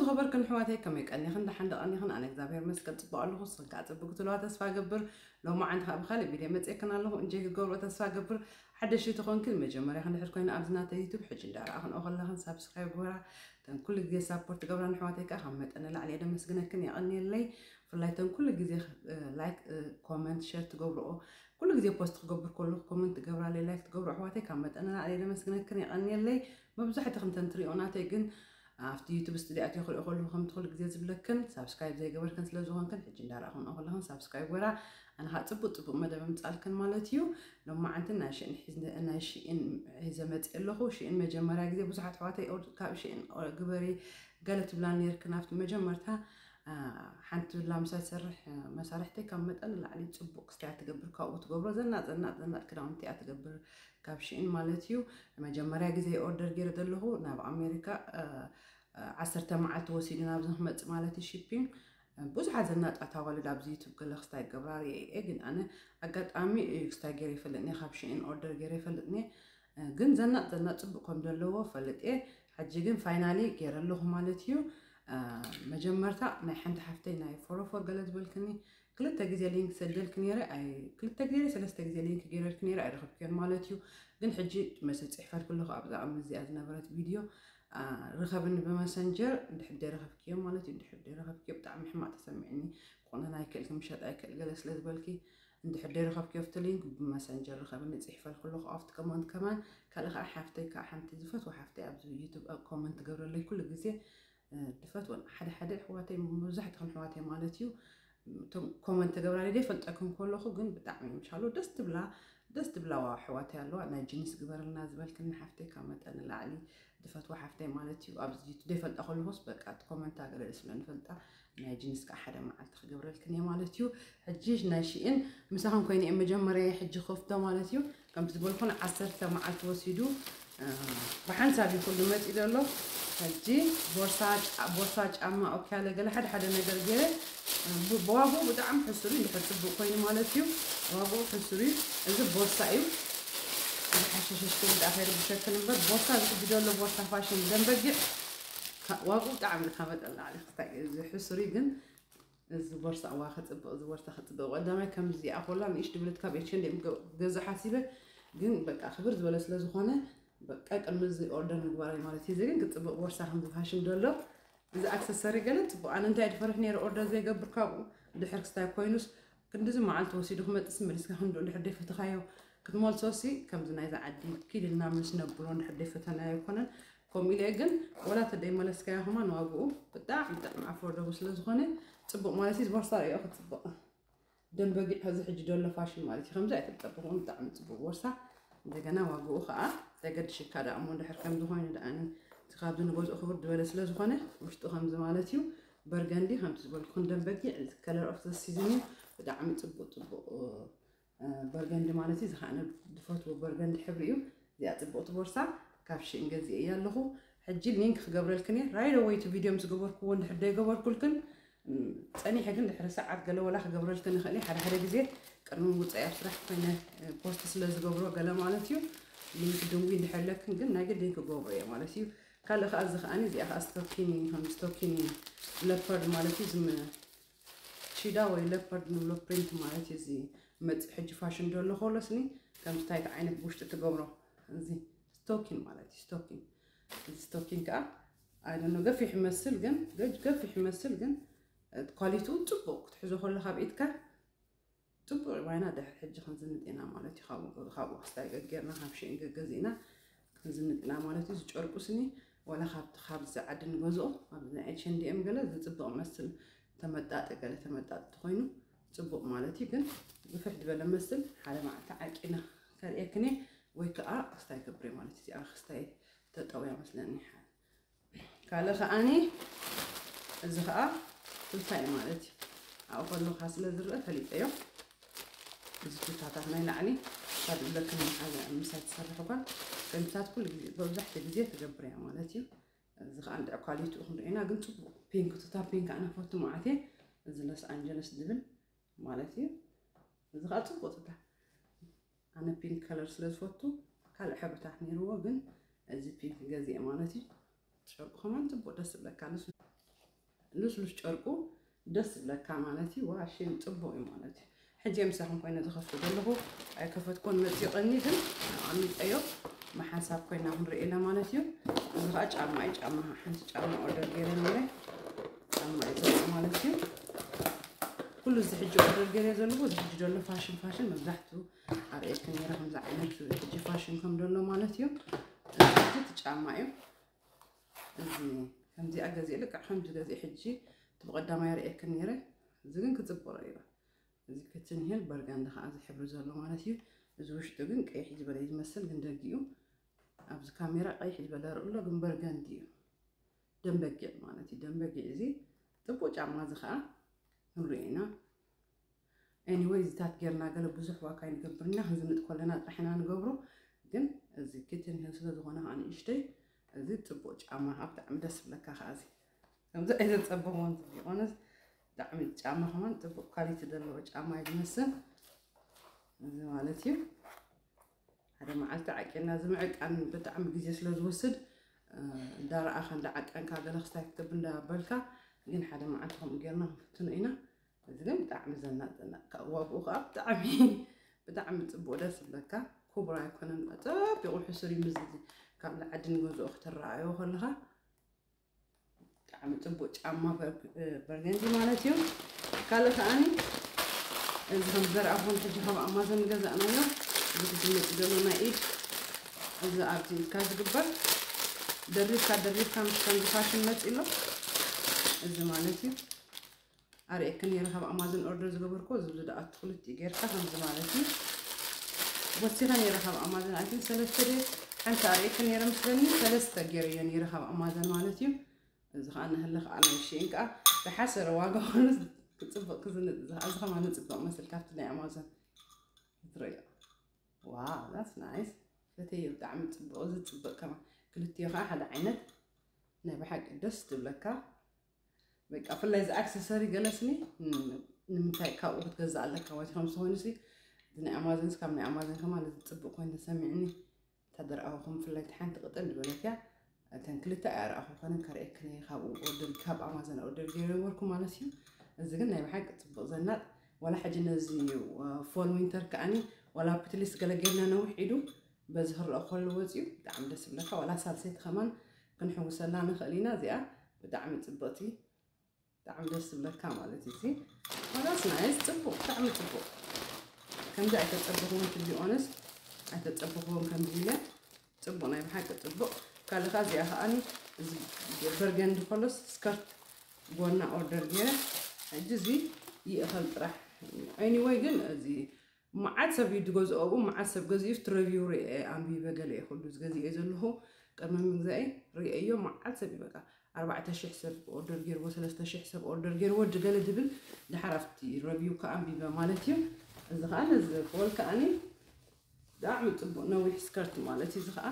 ኸበርክን ኣሕዋተይ፣ ከመይ ቀኒኽን? ደሓን ዶ ቀኒኽን? ኣነ እግዚኣብሔር መስቀል ጽቡቕ ኣለኹ። ንስኽን ከዓ ጽቡቕ ክትብልዋ ተስፋ ገብር። ሎማዓንቲ ከዓ ብኻልእ ቪድዮ መጺኤክን ኣለኹ። እንጆይ ክገብርኦ ተስፋ ገብር። ሓደሽቲ ተኾንክን፣ መጀመርያ ክንድሕር ኮይኑ ኣብዚ ናተይ ዩቱብ ሕጂ እንዳረኣኽንኦ ከለኽን ሳብስክራይብ ግበራ። እተን ኩሉ ግዜ ሳፖርት ገብራን ኣሕዋተይ ከዓ ካብ መጠን ንላዕሊ እየ ደመስግነክን፣ የቐንየለይ። ብፍላይ እተን ኩሉ ግዜ ላይክ፣ ኮመንት፣ ሸር ትገብርኦ፣ ኩሉ ግዜ ፖስት ክገብር ከለኹ ኮመንት ትገብራለይ፣ ላይክ ትገብሩ ኣሕዋተይ ካብ መጠን ንላዕሊ እየ ደመስግነክን፣ የቐንየለይ። መብዛሕትኽን እተን ትሪኦ ናተይ ግን ኣብቲ ዩቱብ ስቱዲዮ ኣትዮ ክሪኦ ከለኹ ከምቲ ኩሉ ግዜ ዝብለክን ሳብስክራይብ ዘይገበርክን ስለ ዝኾንክን፣ ሕጂ እንዳረኣኹንኦ ከለኽን ሳብስክራይብ ግበራ። ኣነ ከዓ ጽቡቕ ጽቡቕ መደብ ኣምጻልክን ማለት እዩ። ሎማዓንቲ ናይ ሽኢን ሒዝ-፣ ናይ ሽኢን ሒዘ መጽእ ኣለኹ። ሽኢን መጀመርያ ግዜ ብዙሓት ኣሕዋተይ ኦርድ-፣ ካብ ሽኢን ኦር-፣ ግበሪ ገለ ትብላ ነይርክን ኣብቲ መጀመርታ። አ፣ ሓንቲ ላምሳ ትሰርሕ፣ አ፣ መሳርሕተይ ካብ መጠን ንላዕሊ ጽቡቕ ክስታይ እያ ትገብር። ካብኡ ትገብሮ ዘናጥ፣ ዘናጥ፣ ዘናጥ ክዳውንቲ እያ ትገብር፣ ካብ ሽኢን ማለት እዩ። መጀመርያ ግዜ ኦርደር ገይረ ዘለኹ ናብ ኣሜሪካ፣ አ፣ አ፣ ዓሰርተ መዓልቲ ወሲዱ ናብዚ ክመጽእ ማለት እዩ፣ ሺፒንግ። አ፣ ብዙሓት ዘናጣት ኣዋልድ ኣብዚ ዩቱብ ገለ ክስታይ ገብራ ርእየ እየ፣ ግን ኣነ ኣጋጣሚ እዩ ክስታይ ገይረ ይፈልጥኒ፣ ካብ ሽኢን ኦርደር ገይረ ይፈልጥኒ። እ፣ ግን ዘናጥ ዘናጥ ጽቡቕ ከም ዘለዎ ፈልጥ እየ። ሕጂ ግን ፋይናሊ ገይረ ኣለኹ ማለት እዩ። እ፣ መጀመርታ ናይ ሓንቲ ሓፍተይ ናይ ፎሮፎር ገለ ዝበልክኒ ክልተ ግዜ ሊንክ ሰደልክ ነይረ፣ ኣይ፣ ክልተ ግዜ ሰለስተ ግዜ ሊንክ ገይረልክ ነይረ ኣይረኸብክዮን ማለት እዩ። ግን ሕጂ መሰ ጽሕፈልክ ኣለኹ ኣብዛ ኣብ እዚኣ ዝነበረት ቪድዮ፣ እ፣ ርኸብኒ ብመሰንጀር፣ እንድሕር ደይረኸብክዮ ማለት እዩ። እንድሕር ደይረኸብክዮ ብጣዕሚ ሕማቕ ተሰሚዕኒ። ክኾነን ኣይክእል፣ ክምሸጥ ኣይክእል ገለ ስለ ዝበልኪ፣ እንድሕር ደይረኸብክዮ ኣብቲ ሊንክ ብመሰንጀር ርኸብኒ፣ ጽሒፈልክ ኣለኹ ኣብቲ ኮመንት ከማን። ካልእ ከዓ ሓፍተይ ከዓ ሓንቲ ዝፈትዋ ሓፍተይ ኣብዚ ዩቱብ ኣብ ኮመንት ትገብረለይ ኩሉ ግዜ፣ እ፣ ዝፈትወን ሓደ ሓደ ኣሕዋተይ፣ መብዛሕትኽን ኣሕዋተይ ማለት እዩ። እቶም ኮመንት ትገብራለይ ዘይፈልጠክን ከለኹ ግን ብጣዕሚ ምሻሉ ደስ ትብላ፣ ደስ ትብላዋ ኣሕዋተይ ኣለዋ። ናይ ጂንስ ግበርልና ዝበልክኒ ሓፍተይ ካብ መጠን ንላዕሊ ዝፈትዋ ሓፍተይ ማለት እዩ። ኣብዚ ዩቱብ ዘይፈልጣ ከለኹስ በቃ እቲ ኮመንታ ገለ ስለ ንፈልጣ ናይ ጂንስ ከዓ ሓደ መዓልቲ ክገብረልክን እየ ማለት እዩ። ሕጂ ናይ ሽኢን ምሳኽን ኮይነ እየ መጀመርያ ሕጂ ክኸፍቶ ማለት እዩ። ከምቲ ዝበልኩን ዓሰርተ መዓልቲ ወሲዱ፣ እ፣ ብሓንሳብ እዩ ኩሉ መፂኡ ዘሎ። ሕጂ ቦርሳ፣ ጫ-፣ ቦርሳ፣ ጫማ፣ ኦኬ፣ ያለ ገለ ሓደ ሓደ ነገር ገይረ፣ እ፣ ብ-፣ ብዋግኡ ብጣዕሚ ሕሱር እዩ፣ እንድሕር ፅቡቅ ኮይኑ ማለት እዩ። ዋግኡ ሕሱር እዩ። እዚ ቦርሳ እዩ። እዚ ሓሸሸሽ ክብል ደኣ ከይርብሸክን እምበር፣ ቦርሳ፣ እዚ ሕጂ ዘሎ ቦርሳ ፋሽን ደም በጊዕ፣ ካ-፣ ዋግኡ ብጣዕሚ ካብ መጠን ንላዕሊ ክስታይ እዩ። እዚ ሕሱር እዩ ግን፣ እዚ ቦርሳ እዋ ክጽብቕ፣ እዚ ቦርሳ ክጽብቕ። ቀዳማይ ከምዚኣ ኮላ ንእሽቶ ብለት ካብ ኤች ኤንድ ኤም ገ-፣ ገዛ ሓሲበ፣ ግን በቃ ክብር ዝበለ ስለ ዝኾነ፣ በቃ ቅድሚ እዚ ኦርደር ምግባረይ ማለት እዩ። እዚ ግን ክጽብቕ ቦርሳ ከምዚ ፋሽን ዘሎ፣ እዚ ኣክሰሰሪ ገለ ጽቡቕ። ኣነ እንታይ ድፈርሕ ነይረ ኦርደር ዘይገብር ካብኡ፣ ድሕር ክስታይ ኮይኑስ፣ ክንድዚ መዓልቲ ወሲዱ ክመጽእ መሊስካ ክንድኡ እንድሕር ደይፈተኻዮ ክትመልሶሲ፣ ከምዚ ናይዛ ዓዲ ኪድ ኢልና ምስ ነብሎ እንድሕር ደይፈተናዮ ኣይኮነን። ከምኡ ኢለ ግን ወላ ተደይመለስካዮ ከማን ዋግኡ ብጣዕሚ ብጣዕሚ ኣፎርደብል ስለ ዝኾነ ጽቡቕ ማለት እዩ። እዚ ቦርሳ ርእዮ ክጽብቕ ደም በጊዕ ከዚ ሕጂ ደሎ ፋሽን ማለት እዩ። ከምዚ ኣይተጠብቑን ብጣዕሚ ጽቡቕ ቦርሳ። እንደገና ዋግኡ ከዓ ዘገድሽካ ደኣ እሞ እንድሕር ከምዚ ኮይኑ ደኣ እቲ ካብዚ ንገዝኦ ክብር ዝበለ ስለ ዝኾነ ውሽጡ ከምዚ ማለት እዩ። በርገንዲ ከምቲ ዝበልኩን ደም በጊዕ ከለር ኦፍ ዘ ሲዝን እዩ። ብጣዕሚ ጽቡቕ ጽቡቕ፣ እ፣ በርገንዲ ማለት እዩ። እዚ ከዓ ድፈትዎ በርገንዲ ሕብሪ እዩ። እዚኣ ጽቡቕቲ ቦርሳ ካብ ሽን ገዚኤ እያ ኣለኹ። ሕጂ ሊንክ ክገብረልክን እየ። ራይት ኣወይ እቲ ቪድዮ ምስ ገበርክዎ እንድሕር ደይገበርኩልክን፣ እም፣ ጸኒሐ ግን ድሕሪ ሰዓት ገለ ወላ ክገብረልክን ይኽእል እየ። ሓደ ሓደ ግዜ ቅድሚ ውጻእ ኣብ ስራሕ ኮይነ፣ እ፣ ፖስት ስለ ዝገብሮ ገለ ማለት እዩ። ሊንክ ድንጉ እንድሕር ኣለክን ግን ናይ ግድን ክገብሮ እየ ማለት እዩ። ካልእ ከዓ እዚ ከዓኒ እዚኣ ከዓ ስቶኪን እዩ፣ ከም ስቶኪን እዩ። ለፐርድ ማለት እዩ። ዝም ቺዳ ወይ ለፐርድ ንብሎ ፕሪንት ማለት እዩ። እዚ መጽእ ሕጂ ፋሽን ደሎ ከሎስኒ ከምዚ ታይት ዓይነት ብውሽጢ ትገብሮ እዚ ስቶኪን ማለት እዩ። ስቶኪን፣ እዚ ስቶኪን ከዓ ኣይ ዶንት ኖ ገፊሕ ይመስል ግን፣ ገጅ-፣ ገፊሕ ይመስል ግን ኳሊቲኡ ጽቡቕ ክትሕዞ ከሎ ካብ ኢድካ ጽቡቕ ባይና ድሕሪ ሕጂ ክንዝንጥ ኢና ማለት እዩ። ካብኡ፣ ካብኡ ክስታይ ገጌርና ካብ ሽን ገገዚእና ክንዝንጥ ኢና ማለት እዩ። ዝጨርቁ ስኒ ዋላ ካብቲ፣ ካብዚ ዓዲ ንገዝኦ፣ ኣብዚ ናይ ኤች ኤንድ ኤም ገለ ዝጽብቕ መስል ተመጣጢ፣ ገለ ተመጣጢ ተኾይኑ ጽቡቕ ማለት እዩ። ግን ግፍሕ ዝበለ መስል ሓደ መዓልቲ ዓቂና ከርእየክን እየ፣ ወይ ከኣ ክስታይ ገብረ ማለት እዩ። እዚኣ ክስታይ ተጠውያ መስለኒ። ካልእ ከኣኒ እዚ ከኣ ቱታ እዩ ማለት እዩ። ኣብኡ ከለኻ ስለ ዝረአ ፈሊጠዮ። እዚ ቱታታት ናይ ላዕሊ ካብ ዝብለክን መሓዛ ምሳይ ትሰርሕ እኳ ከምታት ኩሉ ግዜ፣ መብዛሕትኡ ግዜ ትገብር እያ ማለት እዩ። እዚ ከኣ እንድዒ ኳሊቲኡ ክንሪኦ ኢና፣ ግን ጽቡቕ ፒንክ፣ ቱታ ፒንክ ኣነ ፈቱ መዓት እየ። እዚ ሎስ ኣንጀለስ ዝብል ማለት እዩ። እዚ ከኣ ጽቡቕ ቱታ። ኣነ ፒንክ ከለር ስለ ዝፈቱ ካልእ ሕብርታት ነይርዎ፣ ግን እዚ ፒንክ ገዚኤ ማለት እዩ። ጨርቁ ከማን ጽቡቕ ደስ ዝብለካ ንሱ። ልስሉስ ጨርቁ ደስ ዝብለካ ማለት እዩ። ዋ ሸም ጽቡቕ እዩ ማለት እዩ። ሕጂ ምሳኹም ኮይነ ዝኸፍቶ ዘለኹ ኣይከፈትኮን መጺቐኒ ግን ኣሚጠዮ መሓሳብ ኮይና ክንርኢ ኢና ማለት እዩ። እዚ ከዓ ጫማ እዩ። ጫማ ሓንቲ ጫማ ኦርደር ገይረ ነይረ ጫማ እዩ ዘሎ ማለት እዩ። ኩሉ እዚ ሕጂ ኦርደር ገይረ ዘለኹ እዚ ሕጂ ዘሎ ፋሽን ፋሽን መብዛሕቱ ኣርእየክ ነይረ ከምዚ ዓይነት ሕጂ ፋሽን ከም ዘሎ ማለት እዩ። እዚ ጫማ እዩ። እዚ ከምዚኣ ገዚእ ልክዕ ከምዚ ገዚእ ሕጂ እቲ ብቐዳማይ ኣርእየክ ነይረ። እዚ ግን ክፅብቕ እዩ። እዚ ክትንሄል በርገንዲ ከዓ እዚ ሕብሪ ዘሎ ማለት እዩ። እዚ ውሽጡ ግን ቀይሕ ዝበለ እዩ ዝመስል ግን ደጊኡ ኣብዚ ካሜራ ቀይሕ ዝበለ ርእሎ ግን በርገንዲ እዩ። ደንበጊዕ ማለት እዩ። ደንበጊዕ እዚ ፅቡቅ ጫማ እዚ ከዓ ንሪኦ ኢና። Anyway እዚታት ጌርና ገለ ብዙሕ ዋካ ይንገብርና ክንዝንጥ ከለና ጥራሕ ኢና ንገብሮ። ግን እዚ ኪትን ሂል ስለ ዝኾነ ከዓ ንእሽተይ እዚ ፅቡቅ ጫማ ከዓ ብጣዕሚ ደስ ዝብለካ ከዓ እዚ ከምዚ ኣይተፀበኹን ቢሆነስ ብጣዕሚ ጫማ ከማን ፅቡቅ ኳሊቲ ዘለዎ ጫማ እዩ ዝመስል። እዚ ማለት እዩ ሓደ መዓልቲ ዓቂና እዚ ምዕቃን ብጣዕሚ ግዜ ስለ ዝወስድ እንዳረኣኻ እንዳዓቀንካ ገለ ክስታይ ክትብ እንዳበልካ ግን ሓደ መዓልቲ ከምኡ ጌርና ክንፍትኖ ኢና። እዚ ግን ብጣዕሚ ዘናጥ ዘናጥ ካብ ዋግኡ ከዓ ብጣዕሚ ብጣዕሚ ፅቡቅ ደስ ዝብለካ። ኩቡር ኣይኮነን ፀቢቁ ሕሱር እዩ ምስዚ ካብ ዓዲ ንገዝኦ ክትረኣዮ ከለካ ብጣዕሚ ፅቡቅ ጫማ በርገንዲ ማለት እዩ። ካልእ ከዓኒ እዚ ከም ዘርኣኹም ሕጂ ካብ ኣማዞን ገዛእናዮ እዚ ዝመፅ ዘሎ ናይ ኢድ እዚ ኣብዚ ኢድካ ዝግበር ደሪብካ ደሪብካ ምስ ከምዚ ፋሽን መፂ ኣሎ እዚ ማለት እዩ። ኣርእየክ ነይረ ካብ ኣማዞን ኦርደር ዝገበርኮ እዚ ዝደኣቱ ክልቲኡ ጌርካ ከምዚ ማለት እዩ። ወሲኸ ነይረ ካብ ኣማዞን ኣይትን ሰለስተ ደ ሓንቲ ኣርእየክ ነይረ ምስለኒ ሰለስተ ገይረዮ ነይረ ካብ ኣማዞን ማለት እዩ። እዚ ከዓ ንህለ ከዓ ናይ ሽን ከዓ ዝሓሰረ ዋጋ ኮይኑ ክፅብቅ ክዝንጥ እዚ ከማ ንፅብቅ መስል ካብቲ ናይ ኣማዞን ዝረዮ። ዋው that's nice ፈተየ ብጣዕሚ ፅብቅ እዚ ፅብቅ ከማ ክልትዮ ከዓ ሓደ ዓይነት ናይ ብሓቂ ደስ ትብለካ። በቃ ፍላይ እዚ ኣክሰሰሪ ገለስኒ ንምንታይ ካብኡ ክትገዝእ ኣለካ ወይ ከምዚ ኮይኑ ሲ ናይ ኣማዞን ካብ ናይ ኣማዞን ከማ ነዚ ፅብቅ ኮይኑ ተሰሚዕኒ። ተደርኣኹም ፍላይ ሓንቲ ቅጥን ዝበለት እያ። እተን ክልተ ኣያ ረኣኹ ከነ ከርእየክን እየ ካብኡ ኦርደር ካብ ኣማዞን ኦርደር ገይረ ነበርኩ ማለት እዩ። እዚ ግን ናይ ብሓቂ ፅቡቅ ዘናጥ ዋላ ሕጂ ነዚ ፎል ዊንተር ከዓኒ ዋላ ፕትሊስ ገለ ጌርና ነዊሕ ኢዱ በዚ ክረአ ከሎ ወፂኡ ብጣዕሚ ደስ ይብለካ። ዋላ ሳልሰይቲ ከማን ክንሕውሰላ ንኽእል ኢና። እዚኣ ብጣዕሚ ፅብቅቲ ብጣዕሚ ደስ ዝብለካ ማለት እዩ። እዚ ዋላስ ናይስ ፅቡቅ ብጣዕሚ ፅቡቅ ከምዚ ኣይተፀበኹዎም to be honest ኣይተፀበኹዎም ከምዚ ኢለ ፅቡቅ ናይ ብሓቂ ፅቡቅ። ካልእ ከዓ እዚኣ ከዓኒ በርገንዲ ከሎስ ስከርት ጎና ኦርደር ገይረ ሕጂ እዚ ይእኸል ጥራሕ። Anyway ግን እዚ መዓት ሰብ እዩ ዝገዝኦ ኣብኡ መዓት ሰብ ገዚኡ እቲ ረቪው ርኤ ኣንቢበ ገለ እየ ኩሉ ዝገዚኤ ዘለኹ ቅድሚ ምግዛኤ ርኤዮ መዓት ሰብ እዩ በቃ ኣርባዕተ ሽሕ ሰብ ኦርደር ገይርዎ ሰለስተ ሽሕ ሰብ ኦርደር ገይርዎ ድገለ ድብል ድሓር ኣብቲ ረቪው ከዓ ኣንቢበ ማለት እዩ። እዚ ከዓ ነዚ ፎል ከዓኒ ብጣዕሚ ፅቡቅ ነዊሕ ስከርት ማለት እዩ። እዚ ከዓ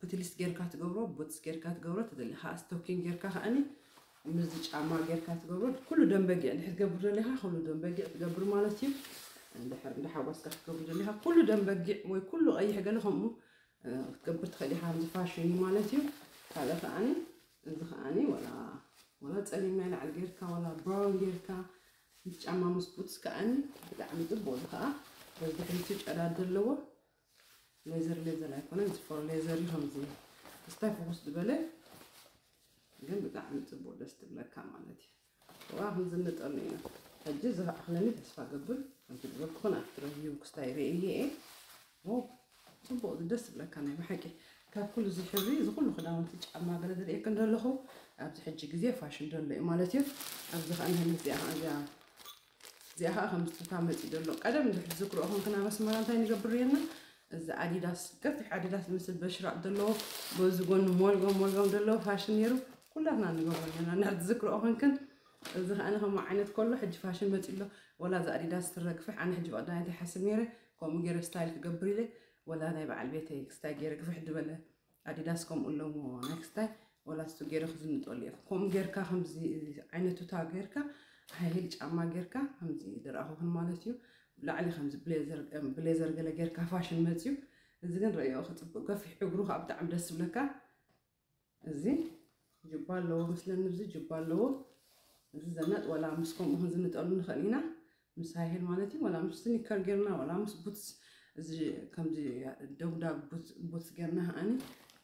ፕትሊስ ጌርካ ትገብሮ ቡትስ ጌርካ ትገብሮ ተደሊካ ስቶኪን ጌርካ ከዓኒ ምስዚ ጫማ ጌርካ ትገብሮ ኩሉ ደንበጊዕ እንድሕር ትገብር ደሊካ ኩሉ ደንበጊዕ ትገብር ማለት እዩ። እንድሕር እንዳሓወስካ ክትገብር ደሊካ ኩሉ ደንበጊዕ ወይ ኩሉ ቀይሕ ገለ ከምኡ ክትገብር ትኽእል ኢካ። ከምዚ ፋሽን እዩ ማለት እዩ። ካልእ ከዓኒ እዚ ከዓኒ ወላ ወላ ፀሊም ናይ ላዕሊ ጌርካ ወላ ብራውን ጌርካ ምስ ጫማ ምስ ቡትስ ከዓኒ ብጣዕሚ ፅቡቅ። እዚ ከዓ በዚ ድሕሪቱ ጨዳድ ዘለዎ ሌዘር ሌዘር ኣይኮነን እዚ ፎር ሌዘር እዩ። ከምዚ ስታይ ፍኩስ ዝበለ ግን ብጣዕሚ ፅቡቅ ደስ ትብለካ ማለት እዩ። ዋ ክንዝንጠሉ ኢና። ሕጂ ዝረኣኽለኒ ተስፋ ገብር ከምቲ ዝበልኩኹን ኣብቲ ረቪው ክስታይ ርእየ እየ። ኦ ፅቡቅ እዚ ደስ ዝብለካ ናይ ብሓቂ ካብ ኩሉ እዚ ሕብሪ እዚ ኩሉ ክዳውንቲ ጫማ ገለ ዝርእየክ እንደለኹ ኣብዚ ሕጂ ግዜ ፋሽን ደሎ እዩ ማለት እዩ። ኣብዚ ከዓ ንህል እዚኣ እዚኣ እዚኣ ከዓ ከም ስጦታ መፂ ደሎ ቀደም እንድሕር ትዝክርኦ ኮንክን ኣብ ኣስመራ እንታይ ንገብር ርየና እዚ ኣዲዳስ ገፊሕ ኣዲዳስ ዝመስል በሽራጥ ዘለዎ በዚ ጎኒ ሞልጎም ሞልጎም ዘለዎ ፋሽን ነይሩ። ኩላትና ንገብሮ ነና እንድሕር ትዝክርኦ ኮንክን እዚ ከዓ ንከምኡ ዓይነት ከሎ ሕጂ ፋሽን መፂ ኣሎ። ወላ እዚ ኣዲዳስ ስረ ግፍሕ ኣነ ሕጂ ብቐዳማይ እንታይ ሓስብ ነይረ ከምኡ ገይረ ስታይል ክገብር ኢለ ወላ ናይ በዓል ቤተይ ስታይ ገይረ ግፍሕ ዝበለ ኣዲዳስ ከምኡ ኣለዎ ናይ ክስታይ ወላ ስቱ ገይረ ክዝንጠሉ እየ። ከምኡ ጌርካ ከምዚ ዓይነት ቱታ ጌርካ ሃይሂል ጫማ ጌርካ ከምዚ ዝረኣኹኽን ማለት እዩ። ላዕሊ ከምዚ ብሌዘር ብሌዘር ገለ ጌርካ ፋሽን መፅዩ። እዚ ግን ረእዮ ክፅብቅ ገፊሕ እግሩ ከዓ ብጣዕሚ ደስ ዝብለካ። እዚ ጅባ ኣለዎ መስለኒ፣ እዚ ጅባ ኣለዎ። እዚ ዘናጥ ዋላ ምስ ከምኡ ክንዝንጠሉ ንኽእል ኢና፣ ምስ ሃይሄል ማለት እዩ። ዋላ ምስ ስኒከር ጌርና፣ ዋላ ምስ ቡትስ፣ እዚ ከምዚ ደጉዳግ ቡትስ ጌርና ከዓኒ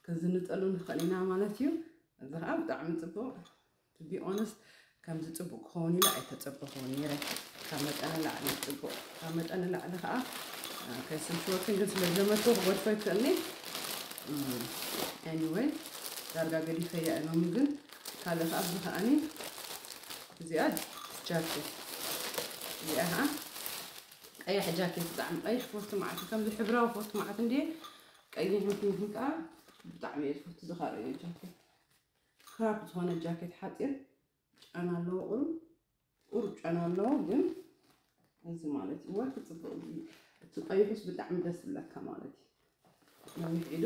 ክንዝንጠሉ ንኽእል ኢና ማለት እዩ። እዚ ከዓ ብጣዕሚ ፅቡቕ። To be honest፣ ከምዚ ፅቡቕ ክኸውን ኢለ ኣይተፀበኹን ነይረ። ካብ መጠን ንላዕሊ ፅቡቕ፣ ካብ መጠን ንላዕሊ ከዓ ከይስልችወክን ግን ስለ ዝለመድኩ ክገድፎ ይክእልኒ። Anyway፣ ዳርጋ ገዲፈያ ኢሎም ግን ካልእ ከዓ እዚ ከዓኒ እዚኣ ጃኬት፣ እዚኣ ከዓ ቀይሕ ጃኬት፣ ብጣዕሚ ቀይሕ ፎርቲ መዓት፣ ከምዚ ሕብራዊ ፎርቲ መዓት እንዲ ቀይሕን ፒንክን ከዓ ብጣዕሚ እየ ዝፈቱ። ዝኻርእዮ ጃኬት ክራፕ ዝኾነ ጃኬት ሓፂር ጨና ኣለዎ፣ ቁሩብ ቁሩብ ጨና ኣለዎ። ግን እዚ ማለት እዩ ወርቂ ፅቡቅ እዩ። እቲ ቀይሑስ ብጣዕሚ ደስ ዝብለካ ማለት እዩ። ነዊሕ ኢዱ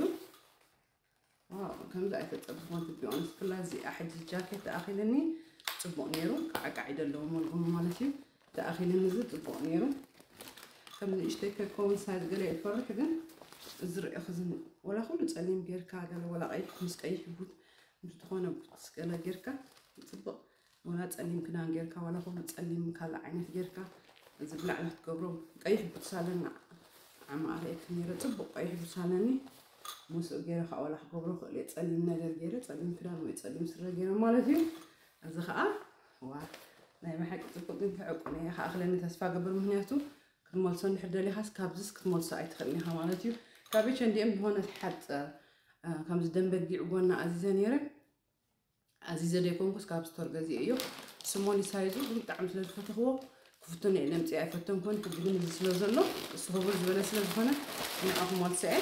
ከምዚ ኣይተፀብኩን ትቢዖን ስክላ እዚኣ ሕጂ ጃኬት ተኣኺልኒ ፅቡቅ ነይሩ። ከዓቃዒ ደለዎ መልጎም ማለት እዩ። ተኣኺልኒ እዚ ፅቡቅ ነይሩ። ከም ንእሽተይ ከይከውን ሳይዝ ገለ ይፈርሕ ግን እዚ ርኢኹ ዝን ወላ ኩሉ ፀሊም ጌርካ ገለ ወላ ቀይሕ ምስ ቀይሕ ቡት ምስ ዝኾነ ቡትስ ገለ ጌርካ ፅቡቅ ወላ ፀሊም ክዳን ጌርካ ዋላ ኩሉ ፀሊም ካልእ ዓይነት ጌርካ እዚ ብላዕሊ ክትገብሮ ቀይሕ ቡትስ ኣለና። ዓማ ኣርእየኪ ነይረ ፅቡቅ ቀይሕ ቡትስ ኣለኒ። ምስኡ ገይረ ከዓ ዋላ ክገብሮ ክእል እየ ፀሊም ነገር ገይረ ፀሊም ክዳን ወይ ፀሊም ስረ ገይረ ማለት እዩ። እዚ ከዓ ዋ ናይ ብሓቂ ፅቡቅ ግን ክዕቁን እየ ከኣክለኒ ተስፋ ገብር ምክንያቱ ክትመልሶ እንድሕር ደሊኻስ ካብዚስ ክትመልሶ ኣይትኽእልን ኢኻ ማለት እዩ። ካብ ኤች ኤንድ ኤም ዝኾነ ሓፀር ከምዚ ደንበጊዕ ጎና ኣዚዘ ነይረ ኣዚዘ ዘይኮንኩስ ካብ ስቶር ገዚኤ እዩ። ስሞሊ ሳይዙ ግን ብጣዕሚ ስለ ዝፈተኽዎ ክፍትኖ እየ ነምፅእ ኣይፈተንኩን። ሕጂ ግን እዚ ስለ ዘሎ እሱ ህቡር ዝበለ ስለ ዝኾነ ንዓ ክመልሶ እየ።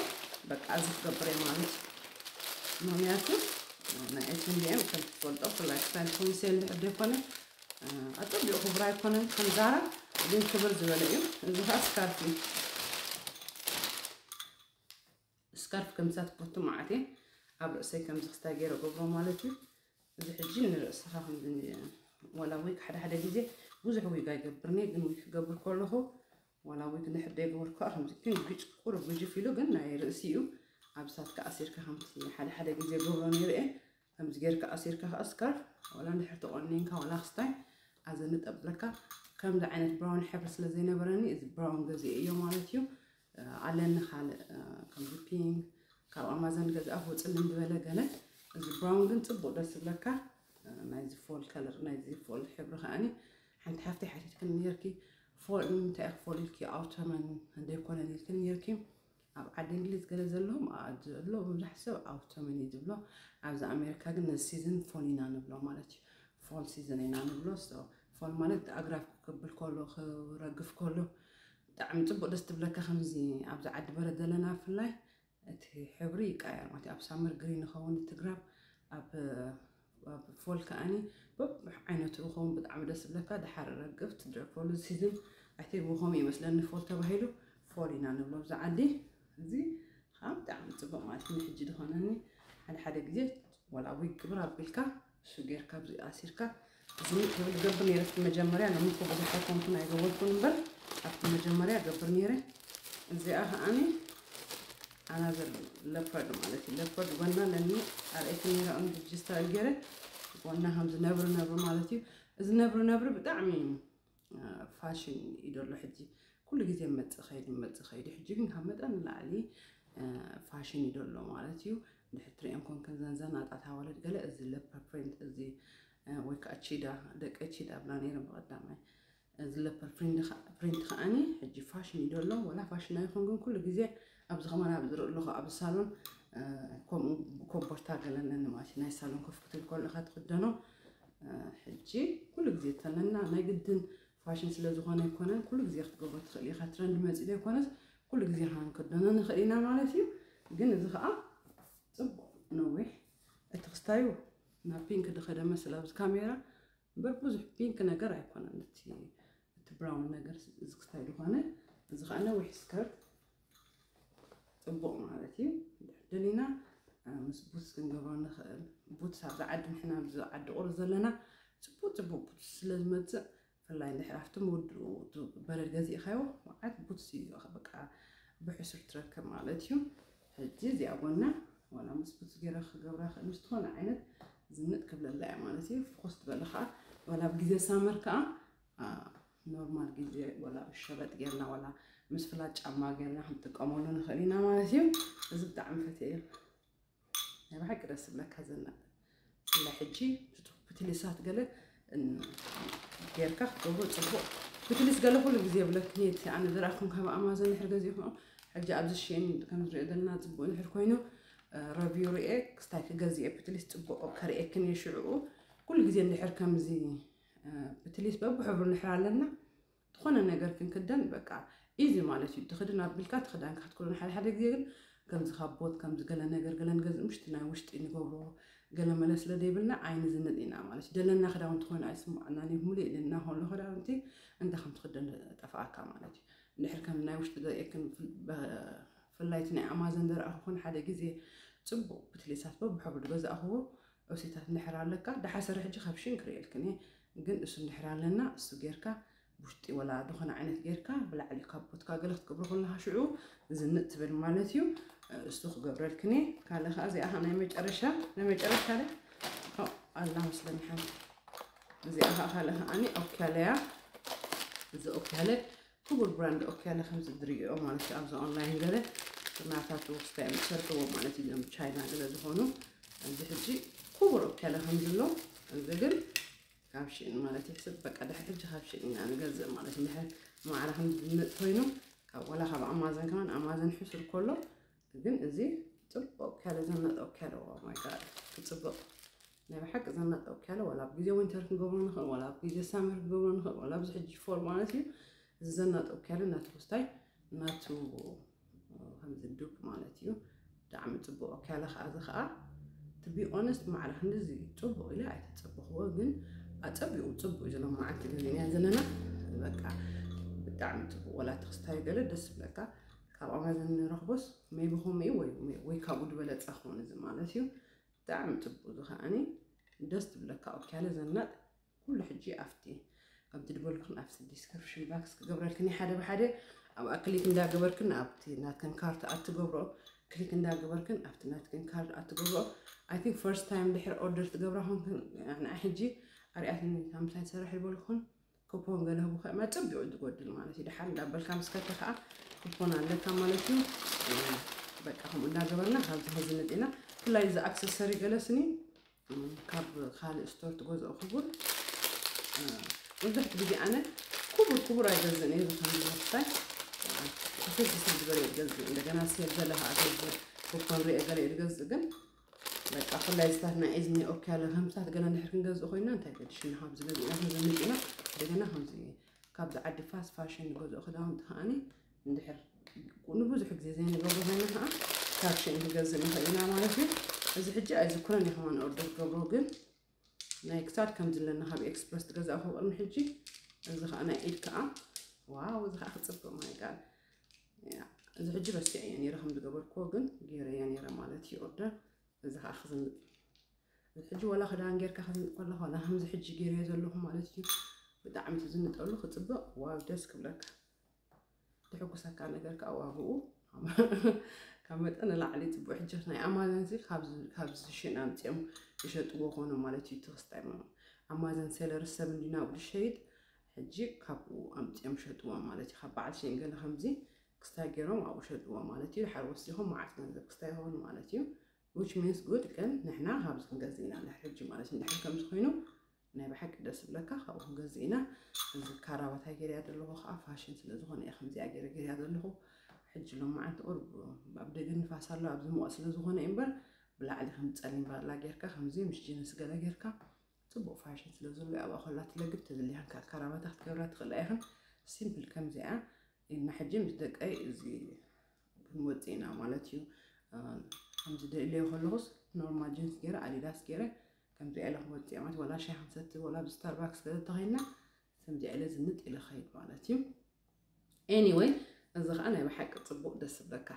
በቃ እዚ ክገብር እየ ማለት እዩ። ምክንያቱ ናይ ኤች ኤንድ ኤም ከም ትፈልጦ ብላይፍ ስታይል ኮይኑ ሴል ዝሕደ ይኮነ ኣፀቢቑ ክቡር ኣይኮነን ከም ዛራ ግን ክብር ዝበለ እዩ። እዚ ከዓ ስካርፍ እዩ። ስካርፍ ከምሳት ቦቱ መዓት እየ ኣብ ርእሰይ ከምዚ ክስታይ ገይረ ገብሮ ማለት እዩ። እዚ ሕጂ ንርእስኻ ከምዚ ዋላ ዊግ ሓደ ሓደ ግዜ ብዙሕ ዊግ ኣይገብርን እየ ግን ዊግ ክገብር ከለኹ ዋላ ዊግ እንድሕር ዘይገበርኩ ከዓ ከምዚ ግን ግጭ ቁሩብ ግጅፍ ኢሉ ግን ናይ ርእሲ እዩ። ኣብሳትካ ኣሲርካ ከምቲ ሓደ ሓደ ግዜ ገብሮ ነይረ እየ። ከምዚ ጌርካ ኣሲርካ ከዓ ስካርፍ ዋላ እንድሕር ተቆኒንካ ዋላ ክስታይ ኣዘንጠ ብለካ ከምዚ ዓይነት ብራውን ሕብሪ ስለ ዘይነበረኒ እዚ ብራውን ገዚኤ እዮ ማለት እዩ። ኣለኒ ካልእ ከምዚ ፒንክ ካብ ኣማዞን ገዛእኹ ፅልም ዝበለ ገለ እዚ ብራውን ግን ፅቡቅ ደስ ዝብለካ ናይዚ ፎል ከለር ናይዚ ፎል ሕብሪ ከዓኒ ሓንቲ ሓፍተይ ሓቲትክኒ ነርኪ ፎል እንታይ ኢኺ ፎል ኢልኪ ኣውተመን ዘይኮነን ኢልክኒ ነርኪ ኣብ ዓዲ እንግሊዝ ገለ ዘለኹም ኣሎ ብዙሕ ሰብ ኣውተመን እዩ ዝብሎ ኣብዚ ኣሜሪካ ግን ነዚ ሲዝን ፎል ኢና ንብሎ ማለት እዩ ፎል ሲዝን ኢና ንብሎ ፎል ማለት ኣግራብ ክብል ከሎ ክረግፍ ከሎ ብጣዕሚ ፅቡቅ ደስ ትብለካ ከምዚ ኣብዚ ዓዲ በረድ ዘለና ብፍላይ እቲ ሕብሪ ይቃየር ማለት ኣብ ሳመር ግሪን ይኸውን እቲ ግራብ ኣብ ፎል ከዓኒ በብሕ ዓይነቱ ይኸውን ብጣዕሚ ደስ ዝብለካ ድሓር ረግፍ ትድረፈሉ ሲዝን ኣይተ ብኸም ይመስለኒ ፎል ተባሂሉ ፎል ኢና ንብሎ ኣብዚ ዓዲ እዚ ከዓ ብጣዕሚ ፅቡቅ ማለት ንሕጂ ዝኾነኒ ሓደ ሓደ ግዜ ወላ ዊግ ግብር ኣቢልካ እሱ ጌርካ ኣብዚ ኣሲርካ እዚ ክብል ገብር ነይረ ኣብቲ መጀመርያ ሎሚ እኮ ብዙሕ ኣይኮንኩን ኣይገበርኩን እምበር ኣብቲ መጀመርያ ገብር ነይረ። እዚኣ ከዓኒ ኣናዘር ለፐርድ ማለት እዩ ለፐርድ ጎና ለኒ ኣርእየት ነይራ ዲጅስታል ገይረ ጎና ከም ዝነብሪ ነብሪ ማለት እዩ። እዚ ነብሪ ነብሪ ብጣዕሚ ፋሽን እዩ ዘሎ ሕጂ ኩሉ ግዜ መፅእ ኸይዱ መፅእ ኸይዱ ሕጂ ግን ካብ መጠን ንላዕሊ ፋሽን እዩ ዘሎ ማለት እዩ። እንድሕር ትሪኦም ኮንክን ዘንዘን ኣጣት ኣዋልድ ገለ እዚ ለፐር ፕሪንት እዚ ወይ ከዓ ቺዳ ደቂ ቺዳ ብላ ነይረ ብቐዳማይ እዚ ለፐር ፕሪንት ከዓኒ ሕጂ ፋሽን እዩ ዘሎ ወላ ፋሽን ኣይኮን ግን ኩሉ ግዜ ኣብዚ ከማን ኣብ ዝርኢ ኣለኹ ኣብዚ ሳሎን ከምኡ ኮቦርታ ገለነኒ ማለት ናይ ሳሎን ኮፍ ክትብል ከለካ ትክደኖ ሕጂ ኩሉ ግዜ ተለና ናይ ግድን ፋሽን ስለ ዝኾነ ኣይኮነን ኩሉ ግዜ ክትገብሮ ትኽእል ኢኻ ትረንድ መፂእ ዘይኮነስ ኩሉ ግዜ ከንክደኖ ንኽእል ኢና ማለት እዩ። ግን እዚ ከዓ ፅቡቅ ነዊሕ እቲ ክስታዩ ናብ ፒንክ ድኸደ መስል ኣብዚ ካሜራ እምበር ብዙሕ ፒንክ ነገር ኣይኮነን እቲ እቲ ብራውን ነገር እዚ ክስታይ ዝኾነ እዚ ከዓ ነዊሕ ስከርት ፅቡቅ ማለት እዩ። ደሊና ምስ ቡትስ ክንገብሮ ንኽእል ቡትስ ኣብዚ ዓዲ ንሕና ኣብዚ ዓዲ ቁሩ ዘለና ፅቡቅ ፅቡቅ ቡትስ ስለ ዝመፅእ ብፍላይ እንድሕር ኣብቲ ምውድኡ በረድ ገዚእካዮ መዓት ቡትስ እዩ በቃ ብሕሱር ትረክብ ማለት እዩ። ሕጂ እዚኣ ጎና ዋላ ምስ ቡትስ ገይረ ክገብራ ክእል ምስ ዝኾነ ዓይነት ዝንጥ ክብለላ እያ ማለት እዩ። ፍኹስ ዝበለ ከዓ ዋላ ኣብ ግዜ ሳመር ከዓ ኖርማል ግዜ ዋላ ሸበጥ ጌርና ዋላ ምስ ፍላት ጫማ ጌርና ክንጥቀመሉ ንኽእል ኢና ማለት እዩ። እዚ ብጣዕሚ ፈትየ እዩ። ናይ ብሓቂ ደስ ዝብለካ ዘናጥ ብፍላይ ሕጂ ፕትሊሳት ገለ ጌርካ ክትገብሮ ፅቡቕ። ፕትሊስ ገለ ኩሉ ግዜ የብለክን እቲ ኣነ ዝረኣኹም ካብ ኣማዞን ድሕር ገዚእኹም ሕጂ ኣብዚ ሼን ከም ዝሪኦ ዘለና ፅቡቕ ድሕር ኮይኑ ረቪው ሪኤ ክስታይ ክገዝእ ፕትሊስ ፅቡቕ ከርእየክን እየ ሽዕኡ ኩሉ ግዜ እንድሕር ከምዚ ፕትሊስ በብሕብሩ ንድሕር ኣለና ዝኾነ ነገር ክንክደን በቃ ኢዚ ማለት እዩ። ትኽድን ኣቢልካ ትኽዳን ክትክደን ሓደ ሓደ ግዜ ግን ከምዚ ካቦት ከምዚ ገለ ነገር ገለ ንገዝእ ምሽቲ ናይ ውሽጢ ንገብሮ ገለ መለ ስለ ዘይብልና ኣይንዝንጥ ኢና ማለት እዩ። ደለና ክዳውንቲ ኮይኑ ኣይስምዓናን እዩ። ሙሉእ ኢልና ከሎ ክዳውንቲ እንታይ ከም ትኽደን ጠፍኣካ ማለት እዩ። እንድሕር ከም ናይ ውሽጢ ዘርእየክን ብፍላይ እቲ ናይ ኣማዘን ዝረኣኹ ኩን ሓደ ግዜ ፅቡቕ ፕትሊሳት በብሕብሩ ዝገዛእኽዎ ኦሲታት እንድሕር ኣለካ ደሓሰረ ሕጂ ካብ ሽን ክርእየልክን እየ። ግን እሱ እንድሕር ኣለና እሱ ጌርካ ብውሽጢ ወላ ዝኾነ ዓይነት ጌርካ ብላዕሊ ካብ ቦትካ ገለ ክትገብሮ ከለካ ሽዑ ዝንጥ ትብል ማለት እዩ። እሱ ክገብረልክን እየ። ካልእ ከዓ እዚኣ ከዓ ናይ መጨረሻ ናይ መጨረሻ ለ ኣላ መስለኒ ሓንቲ እዚኣ ከዓ ካልእ ከዓኒ ኦክያለያ እዚ ኦክያለ ክቡር ብራንድ ኦክያለ ከምዚ ዝሪኦ ማለት እዩ። ኣብዚ ኦንላይን ገለ ናታቱ ስታይ ዝሰርሕዎ ማለት እዩ። ቻይና ገለ ዝኾኑ እዚ ሕጂ ክቡር ኦክያለ ከምዚ ኣሎ እዚ ግን ካብ ሽን ማለት ይሕስብ በቃ ድሕር ሕጂ ካብ ሽን ኢና ንገዝእ ማለት እዩ። ድሕር ማዕረ ከም ዝምጥ ኮይኑ ካብ ወላ ካብ ኣማዘን ከማን ኣማዘን ሕሱር ከሎ ግን እዚ ፅቡቅ ኦክያለ ዘናጥ ኦክያለ ማይ ጋድ ክፅብቅ ናይ ብሓቂ ዘናጥ ኦክያለ ዋላ ኣብ ግዜ ዊንተር ክንገብሮ ንኽእል ዋላ ኣብ ግዜ ሳመር ክንገብሮ ንኽእል ዋላ ኣብዚ ሕጂ ፎል ማለት እዩ። እዚ ዘናጥ ኦክያለ ናቱ ክስታይ ናቱ ከምዚ ዱፕ ማለት እዩ። ብጣዕሚ ፅቡቅ ኦክያለ ከዓ እዚ ከዓ ትቢ ኦነስት ማዕረ ክንድዚ ፅቡቅ ኢለ ኣይተፀበኽዎ ግን ኣፀቢቁ ፅቡቅ እዩ ዘሎ መዓልቲ ገዚእና ዘለና በቃ ብጣዕሚ ፅቡቅ ወላ ተክስታይ ገለ ደስ ዝብለካ ካብ ኣማዘን ንረኽቦስ ሜቢ ከምኡ እዩ ወይ ወይ ካብኡ ዝበለፀ ክኾን እዚ ማለት እዩ። ብጣዕሚ ፅቡቅ እዚ ከዓኒ ደስ ትብለካ ኦክያለ ዘናጥ ኩሉ ሕጂ ኣብቲ ከምቲ ድበልኩን ኣብቲ ዲስክሪፕሽን ባክስ ክገብረልክን ሓደ ብሓደ ኣብኣ ክሊክ እንዳገበርክን ኣብቲ ናትክን ካርት ኣትገብሮ ክሊክ እንዳገበርክን ኣብቲ ናትክን ካርድ ኣትገብሮ I think first time ድሕር ኦርደር ትገብራ ኮንክን ንዓ ሕጂ ኣርኣያትኒ ካብ ምንታይ ትሰርሕ ዝበልኩን ኩፖን ገለ ህቡ ከ መፅቢቑ ዝጎድል ማለት እዩ። ድሓር እንዳበልካ ምስ ከተ ከዓ ኩፖን ኣለካ ማለት እዩ። በቃ ከምኡ እንዳገበርና ካብዚ ከዝንጥ ኢና። ብፍላይ እዚ ኣክሰሰሪ ገለ ስኒ ካብ ካልእ ስቶር ትገዝኦ ክቡር መብዛሕቲ ግዜ ኣነ ክቡር ክቡር ኣይገዝእን እየ ዝኮነ ዝመስታይ ክስብ ክስብ ዝበለ ይገዝእ እንደገና ሴል ገለ ከዓ ገዝእ ኩፖን ሪኦ ገለ ይገዝእ ግን በቃ ፍላይ ዝታት ናይ እዝኒ ኦክያለ ከምታት ገለ እንድሕር ክንገዝእ ኮይና እንታይ ገድሽና ካብዚ ገዚእና ክንዘንጥ ኢና እንደገና ከምዚ ካብዚ ዓዲ ፋስት ፋሽን ንገዝኦ ክዳውንቲ ከዓኒ እንድሕር ንብዙሕ ግዜ ዘይንገብሮ ኮይና ከዓ ካብ ሽን ክገዝእ ንኽእል ኢና ማለት እዩ። እዚ ሕጂ ኣይዝክሮን እየ ከማን ኦርደር ክገብሮ ግን ናይ ክሳድ ከም ዝለና ካብ ኤክስፕረስ ትገዛእኹ ቅድሚ ሕጂ እዚ ከዓ ናይ ኢድ ከዓ ዋው እዚ ከዓ ክፅብቅ ማይ ጋድ እዚ ሕጂ ረሲዐ እየ ነረ ከም ዝገበርክዎ ግን ገይረ እየ ነረ ማለት እዩ ኦርደር እዚ ከዓ ክዝንጥ እዚ ሕጂ ዋላ ክዳን ጌርካ ክዝንጥ ከለካ ዋላ ከምዚ ሕጂ ገይረዮ ዘለኹ ማለት እዩ ብጣዕሚ ትዝንጠሉ ክፅብቅ ዋው ደስ ክብለካ ትሕጉሰካ ነገር ከዓ ዋግኡ ካብ መጠን ንላዕሊ ፅቡቅ ሕጂ ናይ ኣማዘን ዚ ካብዚ ሽን ኣምፅኦም ይሸጥዎ ኮኑ ማለት እዩ ትክስታይ ኣማዘን ሴለር ሰብ እንዲና ብልሸይድ ሕጂ ካብኡ ኣምፅኦም ሸጥዎ ማለት እዩ ካብ በዓል ሽን ገለ ከምዚ ክስታይ ገይሮም ኣብኡ ሸጥዎ ማለት እዩ ድሓር ወሲኹም መዓት ገንዘብ ክስታይ ይኸውን ማለት እዩ which means good ግን ንሕና ካብዚ ክንገዝእ ኢና እንድሕር ሕጂ ማለት እዩ እንድሕር ከምዚ ኮይኑ ናይ ብሓቂ ደስ ዝብለካ ካብኡ ክንገዝእ ኢና እዚ ካራባታይ ገይረያ ዘለኹ ከዓ ፋሽን ስለ ዝኾነ እየ ከምዚኣ ገይረ ገይረያ ዘለኹ ሕጂ ሎማዓንቲ ቁሩብ ኣብ ደገ ንፋስ ኣሎ ኣብዚ ሙቐት ስለ ዝኾነ እዩ እምበር ብላዕሊ ከም ፀሊም ባላ ጌርካ ከምዚ ምስ ጅንስ ገለ ጌርካ ፅቡቅ ፋሽን ስለ ዘሎ ኣብኣ ኮላ ትለግብ ተዝሊኻን ከዓ ካራባታ ክትገብራ ትኽእላ ኢኽን ሲምፕል ከምዚኣ እና ሕጂ ምስ ደቀይ እዚ ክንወፅእ ኢና ማለት እዩ። ከምዚ ደልዮ ከለኹስ ኖርማል ጅንስ ገይረ ኣዲዳስ ገይረ ከምዚ ኢለ ክወፅእ ማለት ዋላ ሻሂ ክንሰቲ ዋላ ኣብ ስታርባክስ ገለ ተኸይድና ከምዚ ኢለ ዝንጥ ኢለ ኸይድ ማለት እዩ። ኤኒወይ እዚ ከዓ ናይ ብሓቂ ፅቡቅ ደስ ዝብለካ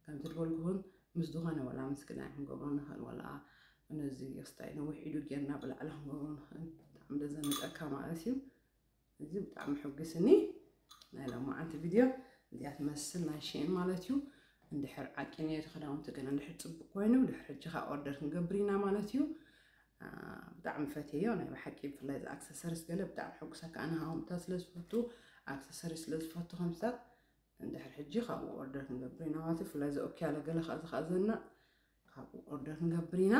ከምቲ ዝበልኩኹን ምስ ዝኾነ ዋላ ምስ ግዳይ ክንገብሮ ንኽእል ዋላ ነዚ ክስታይ ነዊሕ ኢዱ ጌርና ብላዕሊ ክንገብሮ ንኽእል ብጣዕሚ ደዘንጠካ ማለት እዩ። እዚ ብጣዕሚ ሕጉስኒ ናይ ሎማዓንቲ ቪድዮ እዚኣ ትመስል ናይ ሼን ማለት እዩ። እንድሕር ዓቂንዮ እቲ ክዳውንቲ ግን እንድሕር ፅቡቅ ኮይኑ ድሕር ሕጂ ከዓ ኦርደር ክንገብር ኢና ማለት እዩ። ብጣዕሚ ፈትየዮ ናይ ብሓቂ። ብፍላይ እዚ ኣክሰሰሪስ ገለ ብጣዕሚ ሕጉሳ ከኣ ንሃውምታ ስለ ዝፈቱ፣ ኣክሰሰሪስ ስለ ዝፈቱ ከምስታት እንድሕር ሕጂ ካብኡ ኦርደር ክንገብር ኢና ማለት እዩ። ብፍላይ እዚ ኦኪ ያለ ገለ ከኣ ዝኸኣዘና ካብኡ ኦርደር ክንገብር ኢና።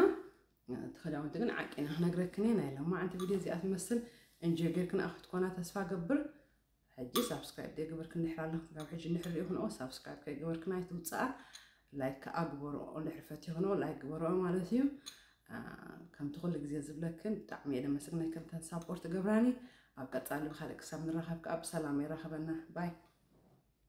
እቲ ክዳውንቲ ግን ዓቂና ክነግረክን እየ። ናይ ሎማዓንቲ ቪድዮ እዚኣ ትመስል። እንጆይ ጌርክን ኣኽትኮና ተስፋ ገብር። ሕጂ ሳብስክራይብ ዘይገበርክን ድሕር ኣለኹም ካብ ሕጂ እንድሕር ሪኢኹንኦ ሳብስክራይብ ከይገበርክን ኣይትውፅኣ። ላይክ ከኣ ግበርኦ እንድሕር ፈቲኹንኦ ላይክ ግበርኦ ማለት እዩ። ከምቲ ኩሉ ግዜ ዝብለክን ብጣዕሚ እየ ደመስግነክን ተን ሳፖርት ገብራኒ። ኣብ ቀፃሊ ብካልእ ክሳብ ንራኸብ ከኣ ብሰላም የራኸበና ባይ።